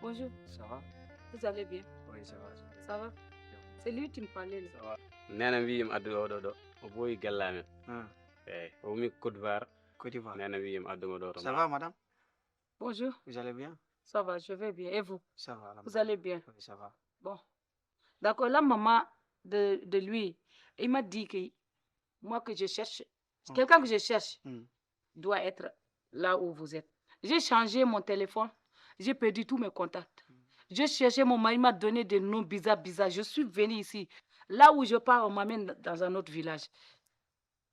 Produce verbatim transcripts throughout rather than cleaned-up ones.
Bonjour, Ça va? Vous allez bien? Oui, ça va. Ça va? C'est lui qui me parlait là. Ça va. Nena wiyi mi addu oɗo ɗo. O ɓooyi galle amen. Ah. Eyyi, o wumi Côte d'Ivoire. Côte d'Ivoire. Nena wiyi mi addu mo ɗo to Ça va, madame? Bonjour, Vous allez bien? Ça va, je vais bien. Et vous? Ça va. Vous allez bien? Oui, ça va. Bon. D'accord, la maman de, de lui, il m'a dit que moi que je cherche, quelqu'un que je cherche Hmm. doit être là où vous êtes. J'ai changé mon téléphone, j'ai perdu tous mes contacts. J'ai cherché, mon mari m'a donné des noms bizarres, bizarres. Je suis venue ici. Là où je pars, on m'amène dans un autre village.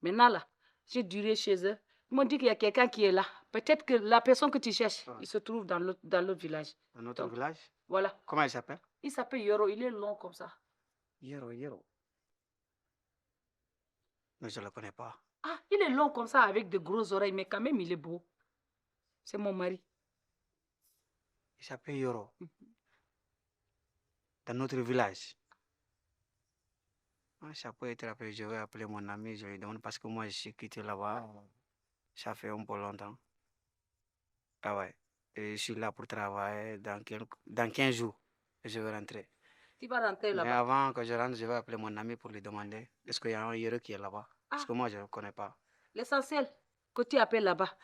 Maintenant, là, j'ai duré chez eux. Ils m'ont dit qu'il y a quelqu'un qui est là. Peut-être que la personne que tu cherches, Ouais. il se trouve dans l'autre dans l'autre village. Un autre Donc, village? Voilà. Comment il s'appelle? Il s'appelle Yoro, il est long comme ça. Yero, Yero. Mais je ne le connais pas. Ah, il est long comme ça avec de gros oreilles, mais quand même, il est beau. C'est mon mari. Il s'appelle Yoro. Dans notre village. Ah, ça peut être appelé, je vais appeler mon ami, je lui demande parce que moi je suis quitté là-bas. Ça fait un peu longtemps. Ah ouais. Et je suis là pour travailler dans quinze, dans quinze jours. Je vais rentrer. Tu vas rentrer Mais là-bas. Avant que je rentre, je vais appeler mon ami pour lui demander est-ce qu'il y a un Yoro qui est là-bas. Parce Ah. Que moi, je ne connais pas. L'essentiel, que tu appelles là-bas.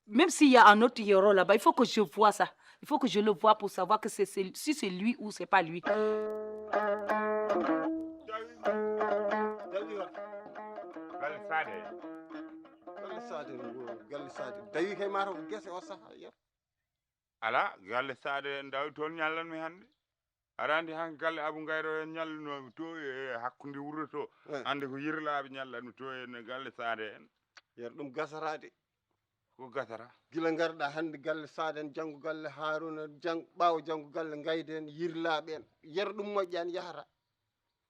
Même s'il y a un autre Yoro là-bas, il faut que je vois ça. Il faut que je le vois pour savoir que c'est, c'est- si c'est lui ou c'est pas lui. Galle Saade. Galle Saade ngo, galle Saade. Dawi kay mataw ko gese o saha yer. Ala, galle Saade en dawi toon ñallanmi hannde. Aɗa anndi han galle Abu Ngayro en ñalluno to e hakkunde wuro to. Eh. Hannde ko yirlaaɓe ñallanmi to e galle Saade en. Yer ɗum gasataade. Ko gasata. Gila ngarɗa hannde galle Saade en, janngo galle Haaruna, jang, ɓaawo janngo galle Ngayde en, yirlaaɓe en. Yer ɗum moƴƴaani yahata.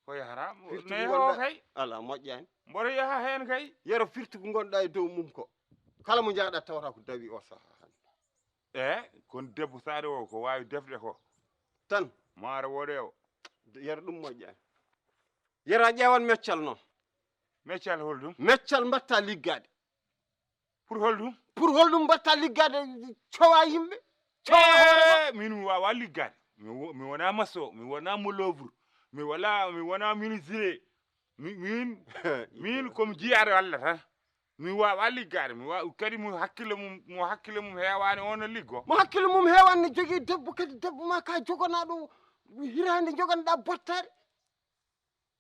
Ko yahata? Firti No ko yaha o ngonɗa- kay. Ala moƴƴaani. Mboɗo yaha heen kay. Yero firti ko ngonɗa e dow mum ko. Kala mo njaaɗa tawata ko dawi o saha hannde. E kon debbo Saade o ko waawi defde ko. Tan. Maaro woɗe o. Yero ɗum moƴƴaani. Yero a ƴeewan meccal noon. Meccal holɗum? Meccal mbatta liggaade. Pour holɗum? Pour holɗum mbatta liggaade cowa yimɓe? Cowa hoore ma? Eh, min mi wawa liggaade. Mi wo- mi wona maso, mi wona molobur. Mi wala mi wona ministre. Mi- Min min komi jiyaaɗo Allah tan. Mi wawa liggaade. Mi wa kadi mo hakkille mum mo hakkille mum heewaani o no liggo. Mo hakkille mum heewaani ne jogii debbo kadi debbo ma ka joganaɗo hiraande joganɗa bottaari.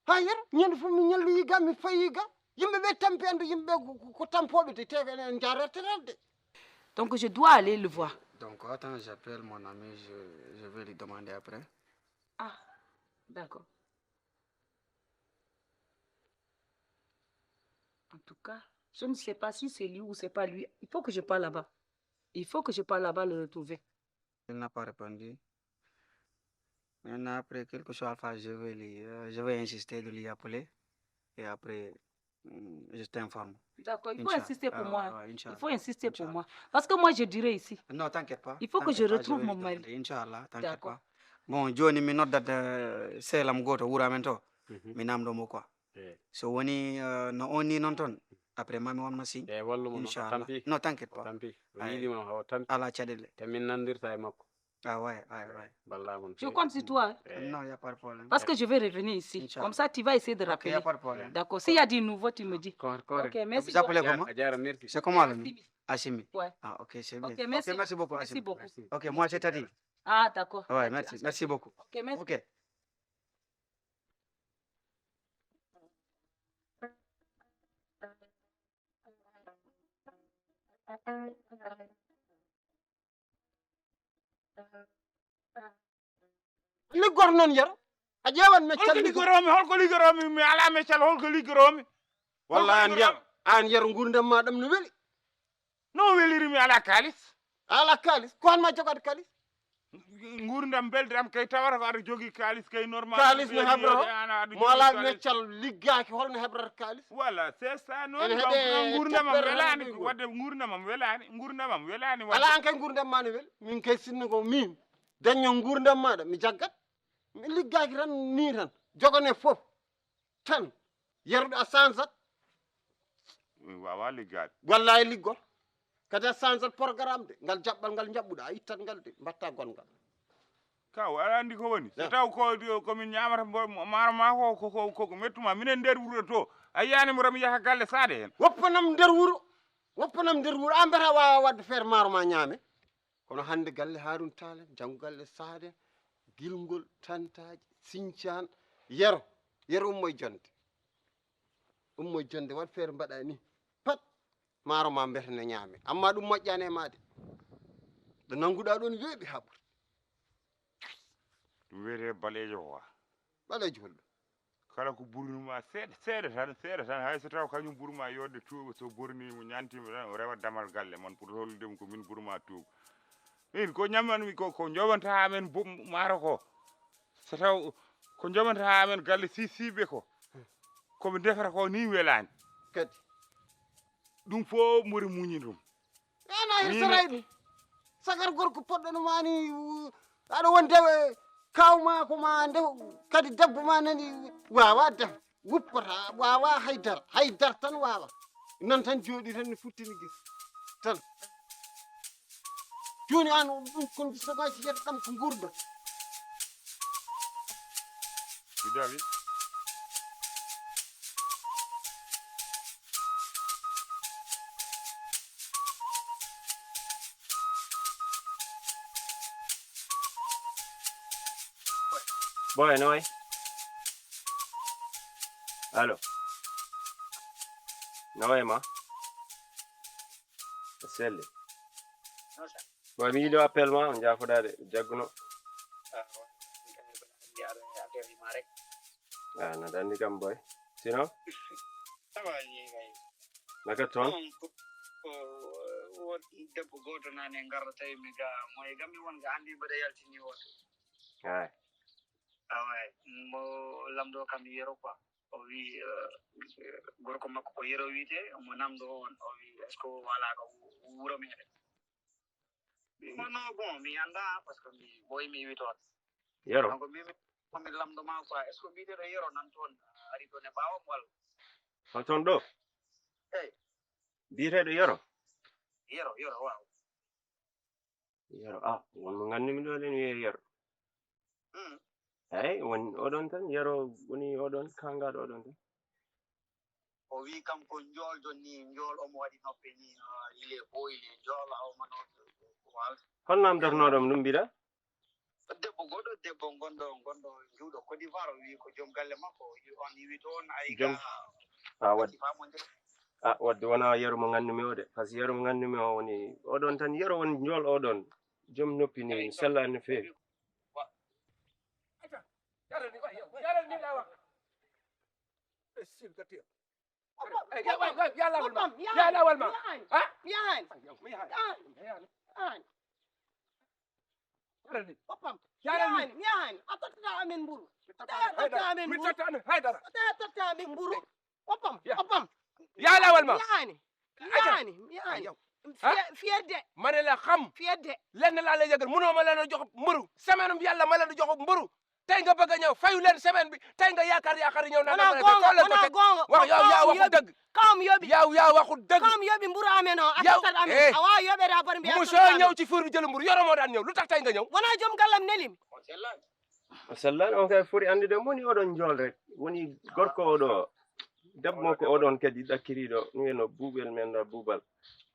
Ha yer ñande fof mi ñalloyi ga mi fayi ga. Yimɓe ɓe tampi anndu yimɓe ɓe ko- ko- ko tampooɓe de te ene jarrete de. Donc je dois aller le voir. Donc, attends, j'appelle mon ami, je, je vais lui demander après. Ah, d'accord. En tout cas, je ne sais pas si c'est lui ou c'est pas lui. Il faut que je parte là-bas. Il faut que je parte là-bas le retrouver. Il n'a pas répondu. Maintenant, après, quel que soit alpha, je vais lui, euh, je vais insister de lui appeler. Et après, mm, je t'informe. D'accord, il faut Inch'Allah. insister pour Ah, moi. ouais, ouais, Il Inch'Allah. Faut insister pour Inch'Allah. Moi. Parce que moi, je dirais ici. Non, t'inquiète pas. Il faut que je T'inquiète pas, retrouve vais mon lui mari. demander. Inch'Allah, t'inquiète D'accord. Pas. Bon, joni mi noddat euh, seelam goto wuro amen to. Mhm. Mi namdo mo quoi. Eh. So woni euh, no on ni non ton. Après ma mi wamna signe. E wallumo no Inchallah. Tampi. Non, t'inquiète pas. Tampi. O Aye. Yiɗima o tampi. Ala caɗele. Te min nandirta e makko. Ah ouais, ouais, ouais. Ballama no Je compte sur toi. Hein. Eh. Non, y a pas de problème. Parce que je vais revenir ici. Inch'Allah. Comme ça, tu vas essayer de Ok, y a rappeler. Pas de problème. D'accord. S'il y a du nouveau, tu me dis. Kor- kore. Ok, merci. Vous appelez Beaucoup. Comment? A jara merci. C'est comment le nom? Assimi. Assimi. Ouais. Ah, ok, c'est bien. Ok, merci. Ok, merci beaucoup, Merci Assimi. Beaucoup. Ok, moi c'est Tadi. Ah, d'accord. Ouais, merci, merci beaucoup. Ok, merci. Ok. Liggor noon yero. A ƴeewan meccal Holko liggoromi, holko liggoromi, mi ala meccal, holko liggoromi. Walla Holko an liggoromi? Yero, an Yero ngurdam ma ɗam no weli. No weliri mi ala kaalis. Ala kaalis, ko han ma jogade kaalis? Ngurdam belɗam kay tawata ko aɗa jogii kaalis kay normal. Kaalis no heɓro. Mo ala Meccal. Meccal liggaaki holno heɓrata kaalis? Voilà, c'est ça. Noon Ene donc heɓe ngurdamam teppere welaani ɗum ko ɗum. Wadde ngurdamam welaani, ngurdamam welaani Ala an kay ngurdam ma no weli. Min kay sinno ko min dañño ngurdam maɗa mi jaggat. Mi liggaaki tan ni tan. Jogane fof tan. Yeruɗo a sansat. Mi wawa liggaade. Wallahi liggor. Kadi a sansat programme de. Ngal jaɓɓal ngal jaɓɓuɗa a ittat ngal de. Mbatta gongal. Kaw, aɗa anndi ko woni? So taw ko, ko min ñaamata mbo-, maaro maa ko, ko, ko, ko, ko mettu maa. Minen nder wuro to, a yiyaani mboɗo mi yaha galle saade heen. Woppanam nder wuro. Woppanam nder wuro. Aan mbiyata a waawaa waɗde feere maaro maa ñaame. Kono hannde galle Haaruna Taal en, janngo galle Saade, Gilngol, Tantaaji, Siñcaan, Yero. Yero ummoy jonnde. Ummoy jonnde, waɗ feere mbaɗa ni. Pat, maaro maa mbiyata ne ñaame. Amma ɗum moƴƴaani e maa de. Ɗo nannguɗaa ɗoon weeɓi haa ɓuri. Ɗum wiyetee baleejo quoi. Ɓaleejo holɗo? Kala ko ɓurnuma seeɗa, seeɗa tan, seeɗa tan, hay so taw kañum ɓurma yodde tuuba, so ɓorni mo ñantima tan, o rewa damal galle mon pour hollude mo ko min ɓurma tuuba. Min ko ñammanmi ko, ko joɓanta amen bo-, maaro ko. So taw ko joɓanta amen galle si-, siɓe ko. Ko ɓe defata ko ni welani. Kadi. Ɗum fof mboɗo muñi ɗum. Ana Min- hirsaray ɗum. Sagar gorko poɗɗo no mani, uh, aɗa wonde, eh, kaw ma ko ma nde, kadi debbo ma nani wawa def. Wuppata, wawa haydara. Haydara tan wawa. Nan tan jooɗi tan ne futtini gis. Tan. Jooni aan ɗum kon soɓaaji yiyata kam ko nguurndam. Mi dawi. Boy, no wayi? Allo. No wayi ma? Selli. Boy, mi yiɗo appel ma, on jaafoɗaade, jagguno. Ah, na dandi kam, boy. Sinon? Naka toon? Ko, ko, won debbo gooto nane ngarɗo tawi mi ga, mo e ga mi won ga, anndi mbaɗa yaltini woto. Ay. Awa, mo lamɗo kam Yero quoi. O wi, eh, gorko makko ko Yero wiyetee, mo namɗo on, o wi, est-ce que o alaa ka wu-, wuro meɗen? Mi wonno, bon, mi anndaa, parce que mi ɓooyi mi iwi toon. Yero? Donc, mi, mi, ko mi lamndo ma quoi, est-ce que biyeteeɗo Yero nan toon, ari toon e ɓaawo am walla? Hol toon ɗo? Eyi. Biyeteeɗo Yero? Yero, Yero, waaw. Yero, ah, won mo nganndumi ɗo, eɗen wiyee Yero. Hmm. Eyi, woni oɗon tan, Yero woni oɗon, kaangaaɗo oɗon tan. O wi kam ko njooljo ni, njool omo waɗi noppi ni, ah, il est beau, il est njool, a omo no, ko waal. Hol namdornooɗo mo ɗum mbiɗa? Debbo goɗɗo, debbo gonɗo, gonɗo juuɗo Côte d'Ivoire, o wi ko joom galle makko, o wi on iwi toon, ay Joom ga, a, wadde. Famonde. A, wadde wonaa Yero mo nganndumi o de, par ce que Yero mo nganndumi o woni, oɗon tan Yero woni njool oɗon, joom noppi ni, eyi, sellani no feewi. Wa. Acca, jarani, wa, jarani, wa, wa. Eh, sil, gatti. Eh, ya, wa, wa, ya lawol ma. Ya lawol ma. Ha? Yahan. Yahan. Yahan. Jarani. Oppam. Jarani. Yahan. Yahan. A tottata amen mburu. A tottata amen mburu. Mi totta amen haydara. A tottata amen mburu. Oppam. Ya. Oppam. Ya lawol ma. Yahan. Acca. Yaani, yaani. Ayaw. Ha? Fier-, fierté. Ma ne la xam. Fierté. Lenn laa lay yëgal, mënoo ma leen a jox mburu. Semaine bi Yàlla ma leen a jox mburu. Tey nga bëgg a ñëw, fayu leen semaine bi. Tey nga yaakaar, yaakaar ñëw naan. Wona goonga, wona goonga. Wax yow, yaa waxu dëgg. Kawam yoɓi. Yow, yaa waxu dëgg. Kawam yoɓi mburu amen o, a tottat amen. Eh. A waawa yoɓeede a bar mbiya. Musoo ñëw ci fuur bi jël mburu, Yoro moo daan ñëw. Lu tax tey nga ñëw? Wona joom gallam neli mi. O sellaani, on kay foti anndude mo woni oɗon njool rek. Woni gorko oɗo, debbo makko oɗon kadi ɗakkiriiɗo, wiyeno buuɓel men ɗo, buubal.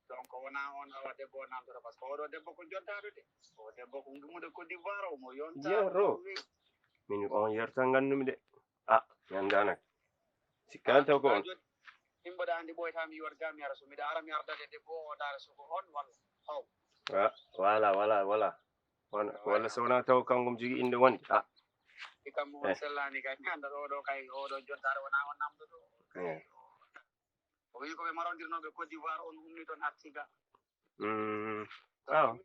Donc, wonaa on awa debbo o namdoro, par ce que oɗo debbo ko jontaaɗo de. O debbo ko ngimmuɗo Côte d'Ivoire, omo yonta. Yero. Min on yerta nganndu-mi de. Ah, mi anndaa nak. Sikkaani taw ko on. Min mboɗa anndi ɓooyta mi yiwat ga mi ara, so miɗa ara mi ardade debbo o ndaara so ko on walla. Haw. Ah, voilà, voilà, voilà. Wona, walla so wonaa taw kanko mo jogii innde wonde. Ah. Ɗi kam mo sellaani kay, mi annda ɗo, ɗo kay, oɗo jottaare wonaa on namdo ɗo. Eh. O wiyi ko ɓe marondirnooɓe Côte d'Ivoire, on ummi toon arti ga. Mm. Waaw.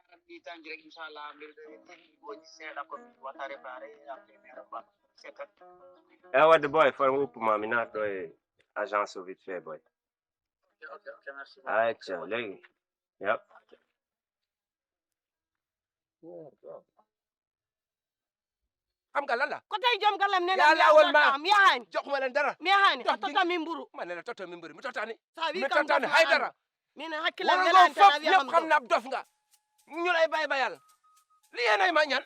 Aran ɗi tanji rek, inchallah, mbiɗo ɗo e tigi gooji seeɗa ko mi wata réparé, après mi reba. C'est tout. Eh, wadde boy, far woppu ma, mi naat ɗo e agence o vite fait, boy. Ok, ok, ok, merci. Acca, léegi. Yep. Xam nga lan la? Ko tey jom galam ne. Yaa la laawol ma. Yahaani. Joxuma leen dara. Mi yahaani. Dox a tota mi mburu. Ma ne la tota mi mburu. Mi tota ni. Sa wi mi tota ni hay dara. Min hakkila wala welante fof na wi ñëpp xam na dof nga. Ñu lay bàyyi ba Yàlla. Li yéen ay ma ñaan.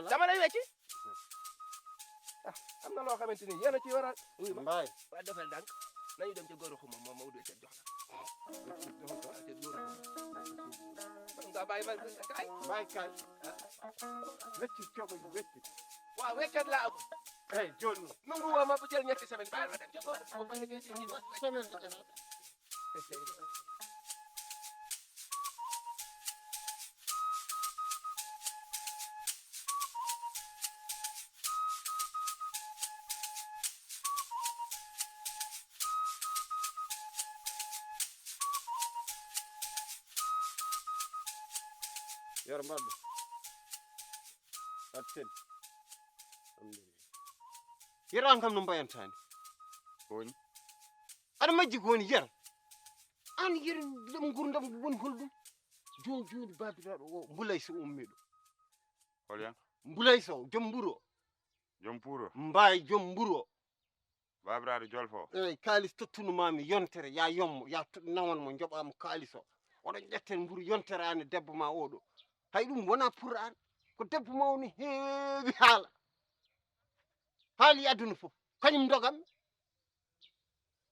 naa la. Dama lay wecci. Ah, am na loo xamante ni yéen a ci war a. Wuy ma. Mbaay. Waa, defal ndànk. Nañu dem ca góor xuma moom, ma wut weccat jox la. Weccat jox la. Waaw, ca góor xuma. Nga bàyyi ma, kaay. Mbaay, kaay. Wecci cogo, wecci. Waaw, weccat laa am. Eh, John. Nangu woo ma bu jël ñetti semaine, bàyyi ma dem ca góor xuma, ma liggéey ci ñi. Semaine la ca. Yer mbaɗɗo. Fat sen. Alhamdulillah. Yer an kam no mbayantani. Ko woni? Aɗa majji ko woni yer. An yer ɗam ngurdam woni holɗum? Joni joni babiraɗo o mbulay so ummiɗo. Holyan? Mbulay so, joom mburo. Joom puuro. Mbaay joom mburo. Babiraɗo jolfo. Eyi, kaalis tottuno mami yontere, ya yommo, ya to-, nawan mo, joɓamo kaalis o. Oɗon ƴetten mburu yontere an e debbo ma oɗo. Hay ɗum wona pour an. Ko debbo ma woni heewi haala. Haali aduna fof. Kañum dogam.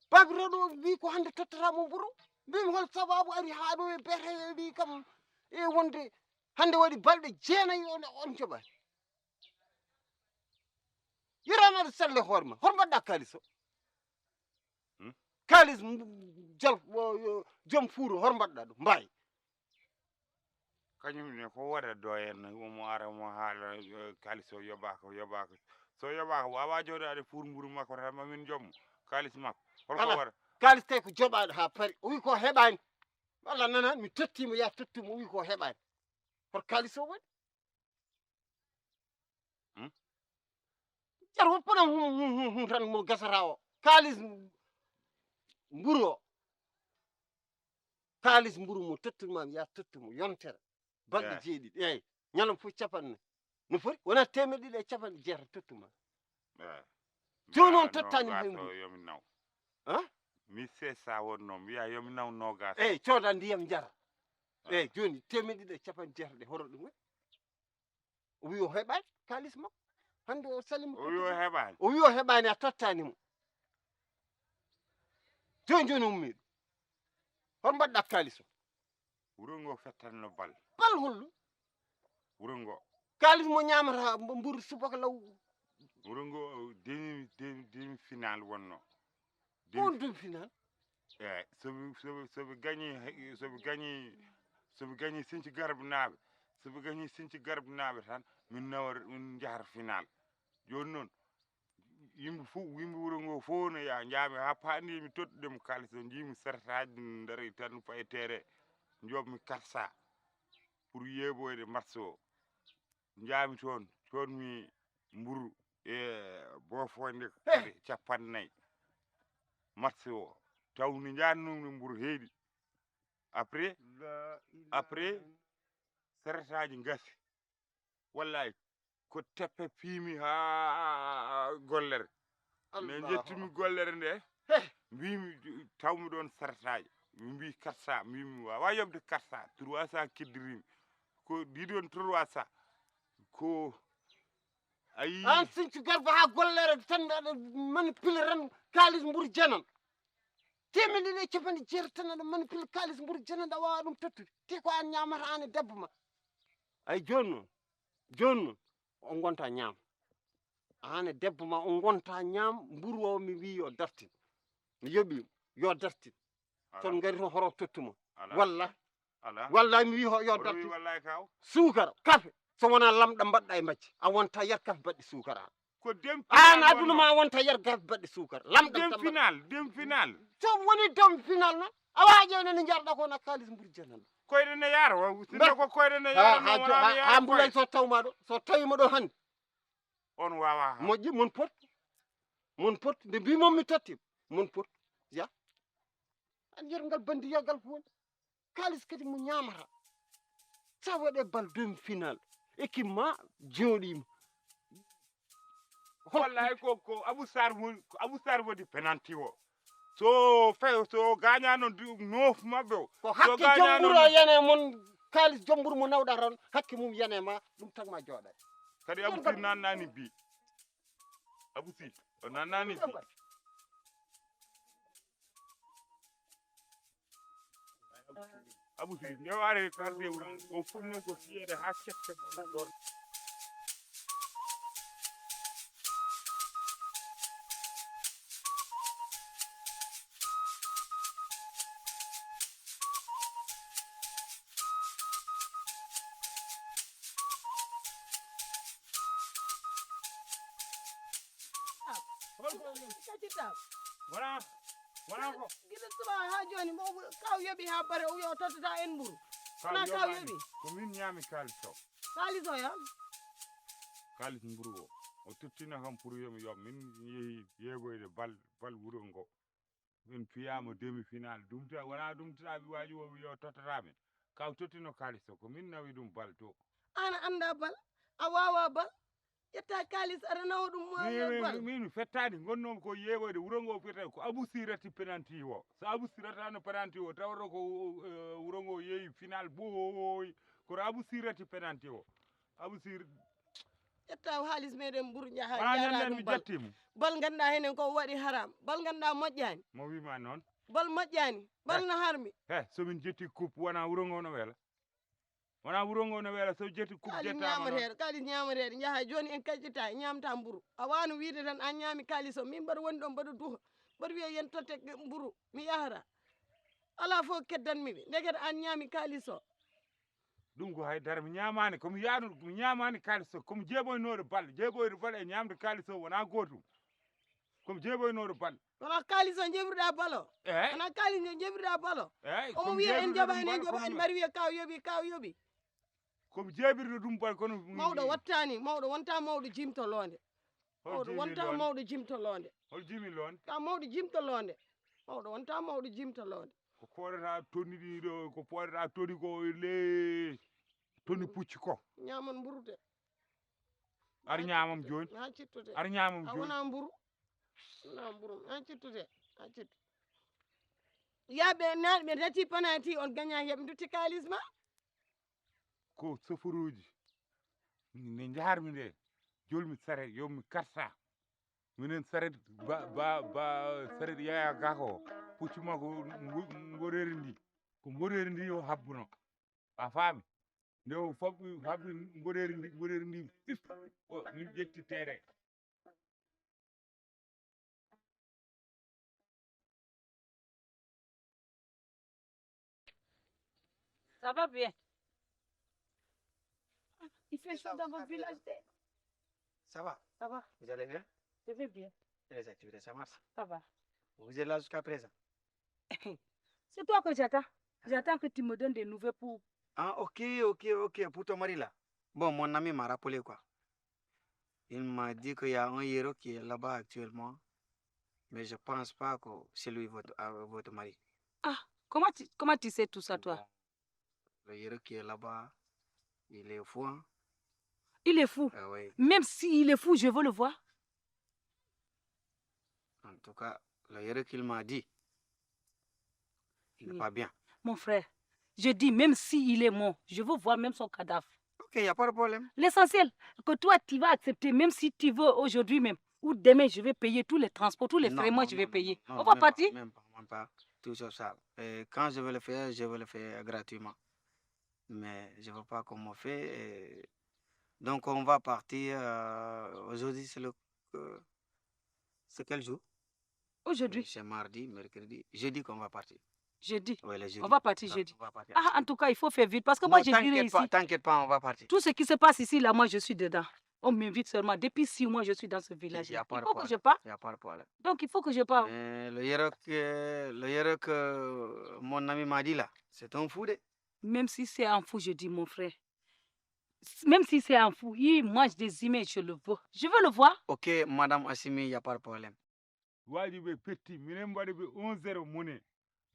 Babiraɗo o wi ko hande tottata mo mburu. Mbimi hol sababu ari ha ɗo e bete e wi kam e wonde hande waɗi balɗe jeenayi on, on joɓani. Yerani aɗa selle hoore ma. Hol mbaɗɗa kaalis o? Hmm? Kaalis m-, jal-, o, o, joom puuro, hol mbaɗɗa ɗum? Mbaay. Kañum ne ko waɗa do en, omo ara mo haala, eh, kaalis o yoɓaka, yoɓaka. So yoɓaka, wawa jooɗaade pour mburu makko tan, ma min joom kaalis makko. Holko Ala, waɗa? Kaalis tawi ko joɓaɗo ha paari. O wi ko heɓani. Walla nana, mi tottimo, ya tottimo, o wi ko heɓani. Hol kaalis o waɗi? Ƴeer woppanam hum hum hum hum tan mo gasata o. Kaalis mburu o. Kaalis mburu mo tottunma mi, ya tottu mo yontere. Balɗe jeeɗiɗi. Eey. Ñalawma fof capanɗe nayi. No foti? Wona teemeɗɗe ɗiɗi e capanɗe jeetati tottuma. Eey. Jooni on tottaani hay mbuɗu. Yomi naw. Han? Mi sesa wonno, mi wiya yomi naw noogaas. Eey, cooda ndiyam njara. Eey, jooni teemeɗɗe ɗiɗi e capanɗe jeetati ɗe horo ɗum waɗi? O wi o heɓaani kaalis makko. Hannde o salimo. O wi o heɓaani. O wi o heɓaani, a tottaani mo. Jooni jooni ummiiɗo. Hol mbaɗɗa kaalis o? Wuro ngo fettanno bal. Bal hollo? Wuro ngo. Kaalis mo ñaamata mbo-, mburu subaka law. Wuro ngo demi, demi, demi final wonno. Ko won demi final? Eey, so ɓe, so ɓe, so ɓe gañi, so ɓe gañi, so ɓe gañi Sinci Garba naaɓe, so ɓe gañi Sinci Garba naaɓe tan, min nawa, min njahata final. Jooni noon, yimɓe fof, yimɓe wuro ngo fof no yaa, njaami haa paandi mi tottudemo kaalis o, njiimi sartaaji daroy tan fayi tere, njoɓmi quatre cents pour yeeɓoyde match o. Njaami toon, coodmi mburu e boofoonde kadi capanɗe nayi. Match o, tawni njaannumi mburu heedi. Après, après, sartaaji ngasi. Wallahi, ko teppe piimi haa gollere. Nde njettumi gollere nde, mbimi, tawmi ɗoon sartaaji. Ɓe mbi quatre cents, mbimi wawa yoɓde quatre cents, trois cents keddirimi. Ko ɗiɗon trois cents. Ko, ayi. Aan Sinci Garba haa gollere tan aɗa manipule tan kaalis mburu jenan. Teemeɗɗe ɗiɗi e capanɗe jeetati tan aɗa manipule kaalis mburu jenan, a wawa ɗum tottude. Te ko aan ñaamata aan e debbo ma. Ay jooni noon, jooni noon, on ngonta ñaam. Aan e debbo ma, on ngonta ñaam, mburu o mi wi yo dartin. Mi yoɓi, yo dartin. Alaa. Son ngari toon horo tottuma. Alaa. Walla. Alaa. Walla mi wi ho-, yo dartin. Wallay kaw. Suukara, kafe. So wonaa lamɗam mbaɗɗa e majji. A wonta yar kafe baɗɗi suukara. Ko dem final. Aan aduna ma wonta yar kafe baɗɗi suukara. Lamɗam dem final, dem final. So woni dem final noon, a wawa ƴeewde no njarɗa ko na kaalis mburu jenan. Koyɗe ne yaara, wa, sinno ko koyɗe ne yaara, ha, ha, ha mbulay ko so tawma ɗo, so tawima ɗo hannde. On wawa ha. Moƴƴi, mon pot. Mon pot. Nde mbimon mi totti. Mon pot. Ya. An yer ngal bandiyagal fof. Kaalis kadi mo ñaamata. Sa waɗe bal demi final. Équipe ma jooɗima. Wallahi ko, ko Abou Sarr woni, ko Abou Sarr woni penalty o. So fe, so gañano du-, noof maɓɓe o. Ko hakke jomburu o yane mon, kaalis jomburu mo nawɗa tan, hakke mum yane ma, ɗum tagma jooɗa. Kadi Abou Sarr nannani bi. Abou Sarr, o nannani bi. Abou Sarr, nde o ari quartier wuro, o funno ko fiyede ha kette mon ɗon. Wona, wona ko. Gila suba ha joni, mo kaw yoɓi ha bare, o yo tottata en mburu. Wona kaw yoɓi. Ko min ñaami kaalis o. Kaalis o ya? Kaalis mburu o. O tottina kam pour yomi yoɓ. Min yehi yeegoyde bal, bal wuro ngo. Min fiyama demi final. Dumta, wona dumta ɓe waji o wi o tottata min. Kaw tottino kaalis o, ko min nawi ɗum bal to. An anda bal, a wawa bal. Ƴetta kaalis aɗa nawa ɗum mo. Min, min, bal. Min fettani, gonnomi ko yeewoyde wuro ngo fiyata ko Abou Sirati penalty o. So Abou Sirata no penalty o, tawata ko, eh, wuro ngo yeeyi final boy. Kono Abou Sirati penalty o. Abou Sir. Ƴetta haalis meɗen mburu jaha. Wala jaara ñande ɗum mi bal. Jetti mo. Bal ganduɗa henen ko waɗi haram. Bal ganduɗa moƴƴani. Mo wima noon. Bal moƴƴani. Bal no harmi. He, so min jetti coupe, wona wuro ngo no wela. Wona wuro ngo no wela, so jetti coupe jettama noon. Kaalis ñamateeɗo, kaalis ñamateeɗo. Jaha joni en kaccita, ñamta mburu. A wano wiide tan an ñami kaalis o. Min mbaɗa woni ɗon mbaɗa duha. Mbaɗa wiya yen totte mburu. Mi yahata. Ala fof keddanmi ɓe. Ndekete an ñami kaalis o. Ɗum ko haydara mi ñaamaani, ko mi yaadu, mi ñaamaani kaalis o, ko mi jeeɓoynooɗo bal, jeeɓoyde bal e ñaamde kaalis o wonaa gootum. Ko mi jeeɓoynooɗo bal. Wonaa kaalis o njeeɓruɗaa bal o? Eey. Wonaa kaalis o njeeɓruɗaa bal o? Eey, omo wiya en njaɓaani, en njaɓaani, mbaɗa wiya kaw yoɓi, kaw yoɓi. Ko mi jeeɓirɗo ɗum bal kono mi. Mawɗo wattaani, mawɗo wontaa mawɗo jimto loonde. Mawɗo wonta mawɗo jimtoloonde. Hol jimi loonde? Ka mawɗo jimtoloonde. Mawɗo wonta mawɗo jimtoloonde. Ko poɗata tonni ɗi ɗo, ko poɗata toni ko le toni pucci ko. Ñaamon mburu de. Ar ñaamam jooni. Ha cittude. Ar ñaamam jooni. A wona mburu. Wona mburu. Ha cittude. Ha cittu. Yaaɓe naaɗ ɓe tati panati on gaña heɓe ndutti kaalis ma. Ko soforooji. Nde njaharmi nde, jolmi saret, yommi karta. Minen saret ba, ba, ba, saret Yaya Gako, puccu makko ngo-, ngoreeri ndi. Ko ngoreeri ndi o habbuno. A faami? Nde o faɓɓi, faɓɓi ngoreeri ndi, ngoreeri ndi, pip, o, min ƴetti tere. Ça va bien. Ah, il fait chaud dans votre village. Ça va? Ça va. Vous allez bien? Je vais bien. Et les activités, ça marche? Ça va. Vous êtes là jusqu'à présent? C'est toi que j'attends. J'attends que tu me donnes des nouvelles pour... Ah, ok, ok, ok. Pour ton mari là. Bon, mon ami m'a rappelé quoi. Il m'a dit qu'il y a un Yero qui est là-bas actuellement. Mais je pense pas que c'est lui votre, euh, votre mari. Ah, comment tu, comment tu sais tout ça, toi? Bon, le Yero qui est là-bas, il est fou, hein? Il est fou. Ah oui. Même s'il est fou, je veux le voir. En tout cas, le Yero qu'il m'a dit, il n'est pas bien. Mon frère, je dis, même s'il est mort, je veux voir même son cadavre. Ok, il n'y a pas de problème. L'essentiel, que toi, tu vas accepter, même si tu veux aujourd'hui même, ou demain, je vais payer tous les transports, tous les frais, moi, je vais payer. On va partir. Même pas, même pas. Tout ça, ça. Et quand je vais le faire, je vais le faire gratuitement. Mais je ne veux pas qu'on me fait. Et donc, on va partir. Euh, aujourd'hui, c'est le. Euh, c'est quel jour? Aujourd'hui. C'est mardi, mercredi, jeudi qu'on va partir. Jeudi. Oui, le jeudi. On va partir jeudi. On va partir. Ah, en tout cas, il faut faire vite parce que moi, je dirais ici. T'inquiète pas, on va partir. Tout ce qui se passe ici, là, moi, je suis dedans. On m'invite seulement. Depuis six mois, je suis dans ce village. Il faut que je parte. Il n'y a pas de problème. Donc, il faut que je parte. Mais le Yero que, le Yero que mon ami m'a dit là, c'est un fou de. Même si c'est un fou, je dis, mon frère. Même si c'est un fou, il mange des humains, je le veux. Je veux le voir. Ok, Madame Assimi, il n'y a pas de problème. Waji ɓe petti, minen mbaɗi ɓe un zéro mone.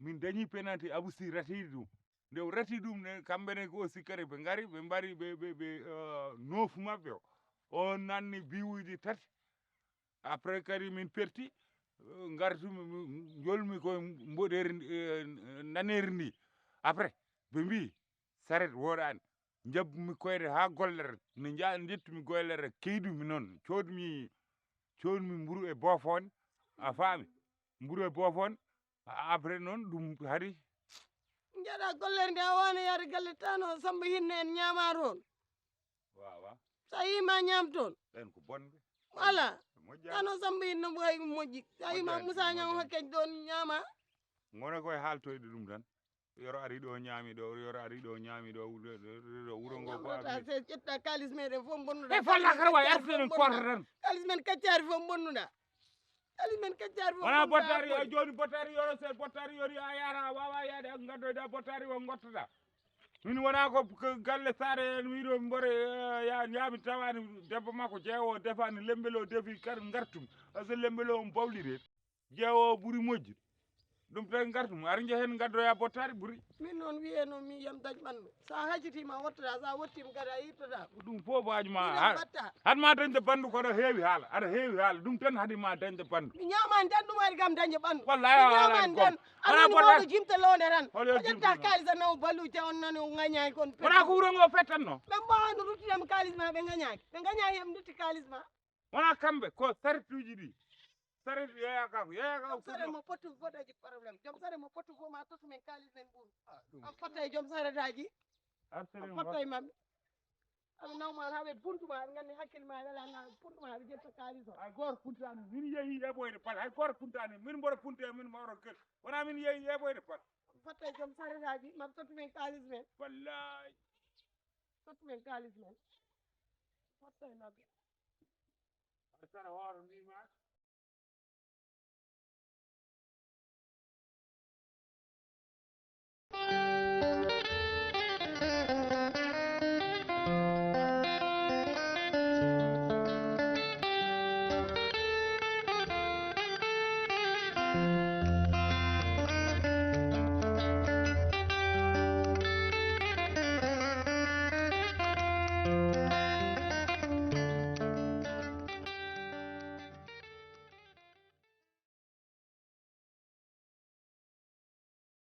Min dañi penalty, Abou Sy rati ɗum. Nde o rati ɗum, ne, kamɓe ne ko aussi kadi ɓe ngari, ɓe mbari ɓe, ɓe, ɓe, euh, noofu maɓɓe o. O nanni biwuji tati. Après kadi min perti, euh, ngartumi, mi, mi, njolmi ko mboɗeeri ndi, euh, naneri ndi. Après, ɓe mbi, saret woɗani. Njabbumi koyɗe haa gollere. Ne nja-, njettumi gollere, keydumi noon. Coodmi, coodmi mburu e bofon. A faami? Mburu e bofon. A-, après noon ɗum hari. Njaɗa gollere nde a wano yaade galle tan o Samba Hinne en ñaama toon. Wawa. Sa yii ma ñaam toon. Ɓen ko bonɓe. Voilà. Moƴƴa. Tan o Samba Hinne mo hay moƴƴi. Sa yii ma Moƴƴa, Moussa Niang moƴƴa. Hakkej ɗoon ñaama. Ngona koye haaltoyde ɗum tan. Yoro ari ɗo ñaami ɗo, yoro ari ɗo ñaami ɗo, wuro, ɗo, ɗo, ɗo, wuro ngo ko Wallata abri. Se ƴetta kaalis meɗen fof bonnuɗa. E falla kara wa artuɗen koota tan. Kaalis men kaccaari fof bonnuɗa. Kaalis men kaccaari fof Wona bonnuɗa bottari, a joni bottari yoro se bottari yori a yara a wawa yaade a gaddoyda bottari o gottata. Min wona ko ko galle saare en wiɗo mbore, eh, ya ñaami tawani debbo makko jeewo defani lembelo defi kar gartum. Parce que lembelo on bawlire. Jeewo ɓuri moƴƴude. Ɗum tawi ngartu mo. Ara njehen ngaddoya bottaari ɓuri. Min noon wiyeno mi yam dañ ɓanndu. Sa hajiti ma wottata, sa wotti mi kadi a yittotaako. Ɗum fof baaji ma. Miɗen ha-, mbatta. Hat ma dañde banndu kono heewi haala. Aɗa heewi haala. Ɗum tan haɗi ma dañde banndu. Mi ñaamaani tan ɗum haɗi kam dañde ɓanndu. Wallaahi a haalani gom. Wona bottaari. Mawɗo jimta loonde tan. Hol yo o ƴetta jimta? Kaalis a nawa balluuje on nani o ŋañaani kon. Wona ko wuro ngo pettanno. Ɓe mbaawano ruttinam kaalis ma ɓe ŋañaaki. Ɓe ŋañaaki heɓe ndutti kaalis ma. Wona kamɓe, ko sartuuji ɗi. Saret yaya kako, yaya kako. Joom sare mo poti fof dañi problème. Joom sare mo poti fof ma totu men kaalis men ɓuru. Ah, ɗum. An fotta e joom saretaaji. Arsere an fotta e maɓɓe. Aɓe nawma haɓe buntu ma, aɓe nganndi hakkille ma, aɓe ala na buntu ma, aɓe ƴetta kaalis o. Hay gooto puntaani, min yehi yeɓoyde pal, hay gooto puntaani, min mboɗo punte, min mawɗo kër. Wona min yehi yeɓoyde pal. An fotta e joom saretaaji, maɓe totu men kaalis men. Wallaahi. Totu men kaalis men. Fotta e maɓɓe. Arsere hooro ni ma.